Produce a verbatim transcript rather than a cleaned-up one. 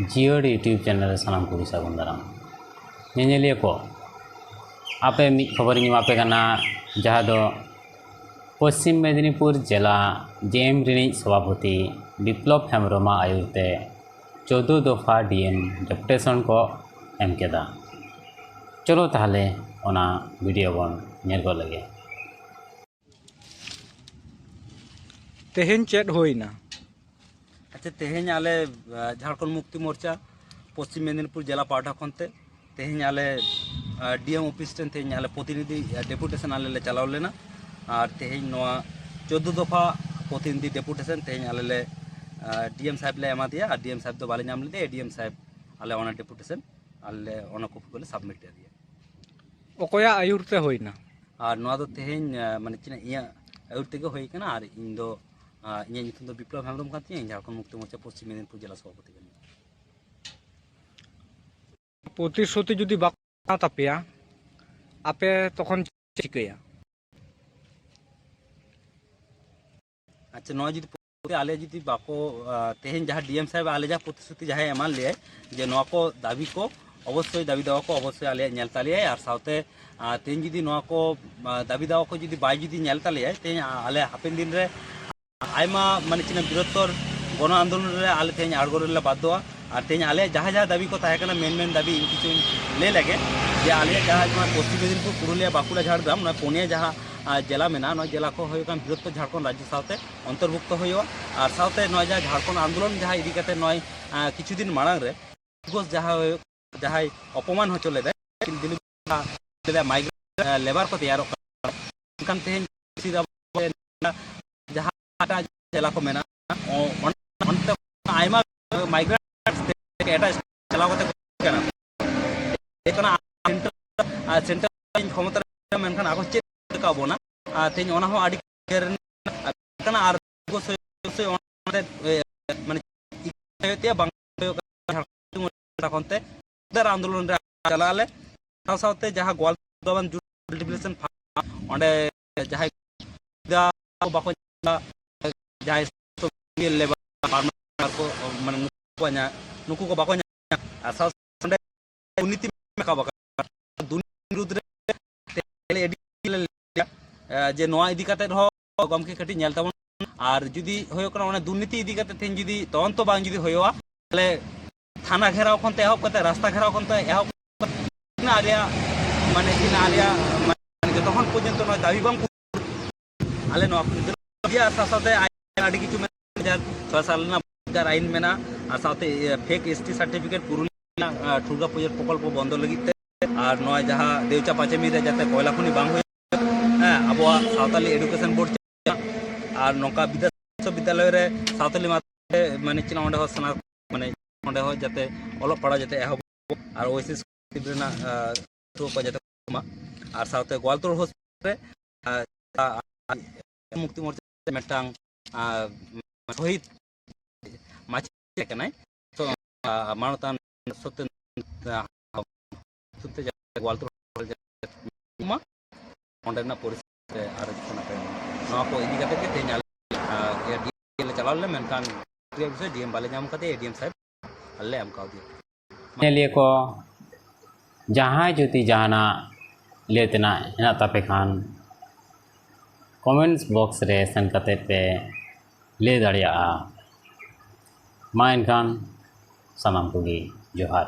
ᱡᱤᱭᱟᱹᱲ YouTube channel ᱨᱮ ᱥᱟᱱᱟᱢ ᱠᱚᱜᱮ ᱥᱟᱹᱜᱩᱱ ᱫᱟᱨᱟᱢ᱾ ᱧᱮᱧᱮᱞᱤᱭᱟᱹ ᱠᱚ, ᱟᱯᱮ ᱢᱤᱫ ᱠᱷᱚᱵᱚᱨᱤᱧ ᱮᱢᱟ ᱯᱮ ᱠᱟᱱᱟ, ᱡᱟᱦᱟᱸ ᱫᱚ ᱯᱚᱥᱪᱤᱢ ᱢᱮᱫᱤᱱᱤᱯᱩᱨ ᱡᱮᱞᱟ ᱡᱮ ᱮᱢ ᱨᱤᱱᱤᱡ ᱥᱚᱵᱷᱟᱯᱚᱛᱤ ᱵᱤᱯᱞᱚᱵ ᱦᱮᱢᱵᱨᱚᱢᱟᱜ ᱟᱹᱭᱩᱨ ᱛᱮ ᱪᱳᱫᱫᱳ ᱫᱚᱯᱷᱟ ᱰᱤ ᱮᱢ ᱰᱮᱯᱩᱴᱮᱥᱚᱱ ᱠᱚ ᱮᱢ ᱠᱮᱫᱟ᱾ ᱪᱚᱞᱚ ᱛᱟᱦᱞᱮ ᱚᱱᱟ ᱵᱷᱤᱰᱤᱭᱳ ᱵᱚᱱ ᱧᱮᱞ ᱜᱚᱫ ᱞᱮᱜᱮ᱾ ᱛᱮᱦᱮᱧ ᱪᱮᱫ ᱦᱩᱭᱱᱟ? ᱟᱪᱪᱷᱟ, ᱛᱮᱦᱮᱧ ᱟᱞᱮ, ᱟ, ᱡᱷᱟᱲᱠᱷᱚᱸᱰ ᱢᱩᱠᱛᱤ ᱢᱳᱨᱪᱟ ᱯᱚᱥᱪᱤᱢ ᱢᱮᱫᱤᱱᱤᱯᱩᱨ ᱡᱮᱞᱟ ᱯᱟᱦᱴᱟ ᱠᱷᱚᱱ ᱛᱮ ᱛᱮᱦᱮᱧ ᱟᱞᱮ, ᱟ, ᱰᱤ ᱮᱢ ᱚᱯᱷᱤᱥ ᱴᱷᱮᱱ ᱛᱮᱦᱮᱧ ᱟᱞᱮ ᱯᱨᱚᱛᱤᱱᱤᱫᱷᱤ, ᱟ, ᱰᱮᱯᱩᱴᱮᱥᱚᱱ ᱟᱞᱮ ᱞᱮ ᱪᱟᱞᱟᱣ ᱞᱮᱱᱟ᱾ ᱟᱨ ᱛᱮᱦᱮᱧ ᱱᱚᱣᱟ ᱪᱳᱫᱫᱳ ᱫᱚᱯᱷᱟ ᱯᱨᱚᱛᱤᱱᱤᱫᱷᱤ ᱰᱮᱯᱩᱴᱮᱥᱚᱱ ᱛᱮᱦᱮᱧ ᱟᱞᱮ ᱞᱮ, ᱟ, ᱰᱤ ᱮᱢ ᱥᱟᱦᱮᱵᱽ ᱞᱮ ᱮᱢᱟ ᱫᱮᱭᱟ᱾ ᱟᱨ ᱰᱤ ᱮᱢ ᱥᱟᱦᱮᱵᱽ ᱫᱚ ᱵᱟᱞᱮ ᱧᱟᱢ ᱞᱮᱫᱮᱭᱟ, ᱮ ᱰᱤ ᱮᱢ ᱥᱟᱦᱮᱵᱽ ᱟᱞᱮ ᱚᱱᱟ ᱰᱮᱯᱩᱴᱮᱥᱚᱱ ᱟᱞᱮ ᱚᱱᱟ ᱠᱚᱯᱤ ᱠᱚᱞᱮ ᱥᱟᱵᱢᱤᱴ ᱟᱫᱮᱭᱟ᱾ ᱚᱠᱚᱭᱟᱜ ᱟᱹᱭᱩᱨ ᱛᱮ ᱦᱩᱭᱱᱟ? ᱟᱨ ᱱᱚᱣᱟ ᱫᱚ ᱛᱮᱦᱮᱧ, ᱟ, ᱢᱟᱱᱮ ᱪᱮᱫ ᱤᱧᱟᱹᱜ ᱟᱹᱭᱩᱨ ᱛᱮᱜᱮ ᱦᱩᱭ ᱠᱟᱱᱟ᱾ ᱟᱨ ᱤᱧ ᱫᱚ, ᱟ, ᱤᱧᱟᱹᱜ ᱧᱩᱛᱩᱢ ᱫᱚ ᱵᱤᱯᱞᱚᱵ ᱦᱮᱢᱵᱨᱚᱢ ᱠᱟᱱ ᱛᱤᱧᱟᱹ, ᱤᱧ ᱡᱷᱟᱲᱠᱷᱚᱸᱰ ᱢᱩᱠᱛᱤ ᱢᱳᱨᱪᱟ ᱯᱚᱥᱪᱤᱢ ᱢᱮᱫᱤᱱᱤᱯᱩᱨ ᱡᱮᱞᱟ ᱥᱚᱵᱷᱟᱯᱚᱛᱤ ᱠᱟᱹᱱᱟᱹᱧ᱾ ᱯᱨᱚᱛᱤᱥᱨᱩᱛᱤ ᱡᱩᱫᱤ ᱵᱟᱠᱚ ᱮᱢᱟ ᱛᱟᱯᱮᱭᱟ, ᱟᱯᱮ ᱛᱚᱠᱷᱚᱱ ᱪᱮᱫ ᱪᱤᱠᱟᱹᱭᱟ? ᱟᱪᱪᱷᱟ, ᱱᱚᱣᱟ ᱡᱩᱫᱤ ᱟᱞᱮ ᱡᱩᱫᱤ ᱵᱟᱠᱚ, ᱟ, ᱛᱮᱦᱮᱧ ᱡᱟᱦᱟᱸ ᱰᱤ ᱮᱢ ᱥᱟᱦᱮᱵᱽ ᱟᱞᱮ ᱡᱟᱦᱟᱸ ᱯᱨᱚᱛᱤᱥᱨᱩᱛᱤ ᱡᱟᱦᱟᱸᱭ ᱮᱢᱟᱱ ᱞᱮᱭᱟᱭ ᱡᱮ ᱱᱚᱣᱟ ᱠᱚ ᱫᱟᱹᱵᱤ ᱠᱚ ᱚᱵᱚᱥᱥᱳᱭ ᱫᱟᱹᱵᱤ ᱫᱟᱣᱟ ᱠᱚ ᱚᱵᱚᱥᱥᱳᱭ ᱟᱞᱮᱭᱟᱜ ᱧᱮᱞ ᱛᱟᱞᱮᱭᱟᱭ᱾ ᱟᱨ ᱥᱟᱶᱛᱮ, ᱟ, ᱛᱮᱦᱮᱧ ᱡᱩᱫᱤ ᱱᱚᱣᱟ ᱠᱚ, ᱟ, ᱫᱟᱹᱵᱤ ᱫᱟᱣᱟ ᱠᱚ ᱡᱩᱫᱤ ᱵᱟᱭ ᱡᱩᱫᱤ ᱧᱮᱞ ᱛᱟᱞᱮᱭᱟᱭ, ᱛᱮᱦᱮᱧ ᱟ-, ᱟᱞᱮ ᱦᱟᱯᱮᱱ ᱫᱤᱱ ᱨᱮ ᱟᱭᱢᱟ ᱢᱟᱱᱮ ᱪᱮᱫ ᱵᱤᱨᱚᱛᱛᱚᱨ ᱜᱚᱱᱚ ᱟᱱᱫᱳᱞᱚᱱ ᱨᱮ ᱟᱞᱮ ᱛᱮᱦᱮᱧ ᱟᱬᱜᱚ ᱨᱮᱞᱮ ᱵᱟᱫᱽᱫᱷᱚᱜᱼᱟ᱾ ᱟᱨ ᱛᱮᱦᱮᱧ ᱟᱞᱮᱭᱟᱜ ᱡᱟᱦᱟᱸ ᱡᱟᱦᱟᱸ ᱫᱟᱹᱵᱤ ᱠᱚ ᱛᱟᱦᱮᱸ ᱠᱟᱱᱟ, ᱢᱮᱱ ᱢᱮᱱ ᱫᱟᱹᱵᱤ ᱤᱧ ᱠᱤᱪᱷᱩᱧ ᱞᱟᱹᱭ ᱞᱮᱜᱮ, ᱡᱮ ᱟᱞᱮᱭᱟᱜ ᱡᱟᱦᱟᱸ ᱱᱚᱣᱟ ᱯᱚᱥᱪᱤᱢ ᱢᱮᱫᱤᱱᱤᱯᱩᱨ, ᱯᱩᱨᱩᱞᱤᱭᱟᱹ, ᱵᱟᱸᱠᱩᱲᱟ, ᱡᱷᱟᱲᱜᱨᱟᱢ, ᱱᱚᱣᱟ ᱯᱩᱱᱭᱟᱹ ᱡᱟᱦᱟᱸ, ᱟ, ᱡᱮᱞᱟ ᱢᱮᱱᱟᱜᱼᱟ, ᱱᱚᱣᱟ ᱡᱮᱞᱟ ᱠᱚ ᱦᱩᱭᱩᱜ ᱠᱟᱱᱟ ᱵᱨᱤᱦᱚᱛᱛᱚᱨ ᱡᱷᱟᱲᱠᱷᱚᱸᱰ ᱨᱟᱡᱽᱡᱚ ᱥᱟᱶᱛᱮ ᱚᱱᱛᱚᱨᱵᱷᱩᱠᱛᱚ ᱦᱩᱭᱩᱜᱼᱟ᱾ ᱟᱨ ᱥᱟᱶᱛᱮ ᱱᱚᱣᱟ ᱡᱟᱦᱟᱸ ᱡᱷᱟᱲᱠᱷᱚᱸᱰ ᱟᱱᱫᱳᱞᱚᱱ ᱡᱟᱦᱟᱸ ᱤᱫᱤ ᱠᱟᱛᱮ ᱱᱚᱜᱼᱚᱭ, ᱟ, ᱠᱤᱪᱷᱩ ᱫᱤᱱ ᱢᱟᱲᱟᱝ ᱨᱮ ᱜᱷᱳᱥ ᱡᱟᱦᱟᱸ, ᱡᱟᱦᱟᱸᱭ ᱚᱯᱚᱢᱟᱱ ᱦᱚᱪᱚ ᱞᱮᱫᱟᱭ, ᱫᱤᱞᱤᱯ ᱞᱮᱫᱟ, migrant ᱞᱮᱵᱟᱨ ᱠᱚ ᱛᱮᱭᱟᱨᱚᱜ ᱠᱟᱱᱟ᱾ ᱢᱮᱱᱠᱷᱟᱱ ᱛᱮᱦᱮᱧ ᱡᱟᱦᱟᱸ ᱮᱴᱟᱜ ᱡᱮᱞᱟ ᱠᱚ ᱢᱮᱱᱟᱜᱼᱟ, ᱚ-, ᱚᱱ-, ᱚᱱᱛᱮ ᱟᱭᱢᱟ migrant ᱮᱴᱟᱜ ᱪᱟᱞᱟᱣ ᱠᱟᱛᱮ ᱠᱚ ᱠᱟᱱᱟ᱾ ᱦᱩᱭᱩᱜ ᱠᱟᱱᱟ ᱥᱮᱱᱴᱨᱟᱞ, ᱟᱨ ᱥᱮᱱᱴᱨᱟᱞ ᱠᱷᱚᱢᱚᱛᱟ ᱨᱮ, ᱢᱮᱱᱠᱷᱟᱱ ᱟᱠᱚ ᱪᱮᱫ ᱞᱮᱠᱟ ᱵᱚᱱᱟ? ᱟᱨ ᱛᱮᱦᱮᱧ ᱚᱱᱟ ᱦᱚᱸ ᱟᱹᱰᱤ ᱰᱷᱮᱨ ᱠᱟᱱᱟ᱾ ᱟᱨ ᱚᱵᱚᱥᱥᱳᱭ, ᱚᱵᱚᱥᱥᱳᱭ ᱚᱱᱟ ᱛᱮ, ᱮ, ᱢᱟᱱᱮ ᱦᱩᱭᱩᱜ ᱛᱮ ᱵᱟᱝ ᱦᱩᱭᱩᱜ ᱠᱟᱱᱟ᱾ ᱡᱷᱟᱲᱠᱷᱚᱸᱰ ᱠᱷᱚᱱ ᱛᱮ ᱟᱱᱫᱳᱞᱚᱱ ᱨᱮ ᱪᱟᱞᱟᱜ ᱟᱞᱮ᱾ ᱥᱟᱶ ᱥᱟᱶᱛᱮ ᱡᱟᱦᱟᱸ ᱜᱳᱣᱟᱞ ᱫᱚᱵᱟᱱ ᱡᱩᱴ ᱠᱟᱞᱴᱤᱵᱷᱮᱥᱚᱱ ᱯᱷᱟᱨᱢ, ᱚᱸᱰᱮ ᱡᱟᱦᱟᱸᱭ ᱥᱩᱵᱤᱫᱷᱟ ᱠᱚ ᱵᱟᱠᱚ ᱧᱟᱢ ᱮᱫᱟ, ᱡᱟᱦᱟᱸᱭ ᱞᱮᱵᱟᱨ ᱠᱚ, ᱢᱟᱱᱮ ᱱᱩᱠᱩ ᱠᱚᱣᱟᱜ ᱧᱟ-, ᱱᱩᱠᱩ ᱠᱚ ᱵᱟᱠᱚ ᱧᱟᱢᱟ᱾ ᱟᱨ ᱥᱟᱶ ᱥᱟᱶ ᱱᱚᱰᱮ ᱫᱩᱨᱱᱤᱛᱤ ᱨᱟᱠᱟᱵ ᱟᱠᱟᱱᱟ, ᱫᱩᱨᱱᱤᱛᱤ ᱵᱤᱨᱩᱫᱽ ᱨᱮ ᱛᱮᱦᱮᱧ ᱟᱹᱰᱤ ᱞᱮ ᱞᱟᱹᱭᱟ, ᱮ, ᱡᱮ ᱱᱚᱣᱟ ᱤᱫᱤ ᱠᱟᱛᱮ ᱦᱚᱸ ᱜᱚᱢᱠᱮ ᱠᱟᱹᱴᱤᱡ ᱧᱮᱞ ᱛᱟᱵᱚᱱ᱾ ᱟᱨ ᱡᱩᱫᱤ ᱦᱩᱭᱩᱜ ᱠᱟᱱᱟ ᱚᱱᱟ ᱫᱩᱨᱱᱤᱛᱤ ᱤᱫᱤ ᱠᱟᱛᱮ ᱛᱮᱦᱮᱧ ᱡᱩᱫᱤ ᱛᱚᱫᱚᱱᱛᱚ ᱵᱟᱝ ᱡᱩᱫᱤ ᱦᱩᱭᱩᱜᱼᱟ, ᱛᱟᱦᱚᱞᱮ ᱛᱷᱟᱱᱟ ᱜᱷᱮᱨᱟᱣ ᱠᱷᱚᱱ ᱛᱮ ᱮᱦᱚᱵ ᱠᱟᱛᱮ, ᱨᱟᱥᱛᱟ ᱜᱷᱮᱨᱟᱣ ᱠᱷᱚᱱ ᱛᱮ ᱮᱦᱚᱵ ᱠᱟᱛᱮ ᱟᱞᱮᱭᱟᱜ, ᱢᱟᱱᱮ ᱪᱮᱫ ᱟᱞᱮᱭᱟᱜ, ᱢᱟᱱᱮ ᱡᱚᱛᱚᱠᱷᱚᱱ ᱯᱚᱨᱡᱚᱱᱛᱚ ᱱᱚᱣᱟ ᱫᱟᱹᱵᱤ ᱵᱟᱝ ᱯᱩᱨᱟᱹᱜᱼᱟ, ᱟᱞᱮ ᱱᱚᱣᱟ ᱠᱚ ᱜᱤᱫᱽᱨᱟᱹ ᱟᱨ ᱥᱟᱶ ᱥᱟᱶᱛᱮ ᱟᱹᱰᱤ ᱠᱤᱪᱷᱩ ᱢᱮᱱᱟᱜᱼᱟ, ᱫᱩ ᱦᱟᱡᱟᱨ ᱪᱷᱚᱭ ᱥᱟᱞ ᱨᱮᱱᱟᱜ ᱵᱷᱳᱴ ᱟᱭᱤᱱ ᱢᱮᱱᱟᱜᱼᱟ, ᱟᱨ ᱥᱟᱶᱛᱮ fake S T certificate Purulia ᱨᱮᱱᱟᱜ, ᱟᱸ, ᱴᱷᱩᱲᱜᱟ ᱯᱨᱚᱡᱮᱠᱴ ᱯᱨᱚᱠᱚᱞᱯᱚ ᱵᱚᱱᱫᱚ ᱞᱟᱹᱜᱤᱫ ᱛᱮ, ᱟᱨ ᱱᱚᱣᱟ ᱡᱟᱦᱟᱸ ᱫᱮᱣᱪᱟ ᱯᱟᱪᱮ ᱢᱤᱨ ᱨᱮ ᱡᱟᱛᱮ ᱠᱚᱭᱞᱟ ᱠᱷᱚᱱᱤ ᱵᱟᱝ ᱦᱩᱭᱩᱜ, ᱦᱮᱸ, ᱟᱵᱚᱣᱟᱜ ᱥᱟᱶᱛᱟᱞᱤ ᱮᱰᱩᱠᱮᱥᱚᱱ ᱵᱳᱨᱰ ᱪᱟᱞᱟᱜ, ᱟᱨ ᱱᱚᱝᱠᱟ ᱵᱤᱫᱽᱫᱟᱹ-, ᱵᱤᱥᱥᱚᱵᱤᱫᱽᱫᱟᱞᱚᱭ ᱨᱮ ᱥᱟᱶᱛᱟᱞᱤ ᱢᱟᱫᱽᱫᱷᱚᱢ ᱛᱮ, ᱢᱟᱱᱮ ᱪᱮᱫ ᱚᱸᱰᱮ ᱦᱚᱸ ᱥᱟᱱᱟ, ᱢᱟᱱᱮ ᱚᱸᱰᱮ ᱦᱚᱸ ᱡᱟᱛᱮ ᱚᱞᱚᱜ ᱯᱟᱲᱦᱟᱣ ᱡᱟᱛᱮ ᱮᱦᱚᱵ, ᱟᱨ ᱳᱭᱮᱥᱤᱥ ᱨᱮᱱᱟᱜ, ᱟᱸ, ᱯᱟᱹᱴᱷᱩᱣᱟᱹ ᱠᱚ ᱡᱟᱛᱮ ᱠᱚ ᱮᱢᱟ, ᱟᱨ ᱥᱟᱶᱛᱮ ᱜᱳᱣᱟᱞᱛᱳᱲ ᱦᱚᱥᱯᱤᱴᱟᱞ ᱨᱮ, ᱟᱸ, ᱢᱩᱠᱛᱤ ᱢᱳᱨᱪᱟ ᱢᱤᱫᱴᱟᱝ, ᱟᱸ, ᱥᱚᱦᱤᱫ ᱢᱟᱪᱮᱫ ᱠᱟᱱᱟᱭ, ᱛᱚ, ᱟᱸ, ᱢᱟᱱᱚᱛᱟᱱ ᱥᱚᱛᱭᱮᱱ, ᱟᱸ, ᱥᱚᱛᱭᱮᱱ ᱜᱳᱣᱟᱞᱛᱳᱲ ᱢᱟ ᱚᱸᱰᱮᱱᱟᱜ ᱯᱚᱨᱤᱥᱛᱷᱤᱛᱤ ᱟᱨ ᱱᱟᱯᱟᱭ ᱱᱚᱣᱟ ᱠᱚ ᱤᱫᱤ ᱠᱟᱛᱮ ᱜᱮ ᱛᱮᱦᱮᱧ ᱟᱞᱮ, ᱟᱸ, ᱰᱤ ᱮᱢ ᱞᱮ ᱪᱟᱞᱟᱣ ᱞᱮᱱᱟ, ᱢᱮᱱᱠᱷᱟᱱ ᱰᱤ ᱮᱢ ᱵᱟᱞᱮ ᱧᱟᱢ ᱠᱟᱫᱮᱭᱟ, ᱮ ᱰᱤ ᱮᱢ ᱥᱟᱦᱮᱵᱽ ᱟᱞᱮ ᱞᱮ ᱮᱢ ᱠᱟᱣᱫᱮᱭᱟ᱾ ᱧᱮᱞᱤᱭᱟᱹ ᱠᱚ, ᱡᱟᱦᱟᱸᱭ ᱡᱩᱫᱤ ᱡᱟᱦᱟᱱᱟᱜ ᱞᱟᱹᱭ ᱛᱮᱱᱟᱜ ᱦᱮᱱᱟᱜ ᱛᱟᱯᱮ ᱠᱷᱟᱱ, ᱠᱚᱢᱮᱱᱴᱥ ᱵᱚᱠᱥ ᱨᱮ ᱥᱮᱱ ᱠᱟᱛᱮ ᱯᱮ ᱞᱟᱹᱭ ᱫᱟᱲᱮᱭᱟᱜᱼᱟ᱾ ᱢᱟ ᱮᱱᱠᱷᱟᱱ ᱥᱟᱱᱟᱢ ᱠᱚᱜᱮ ᱡᱚᱦᱟᱨ᱾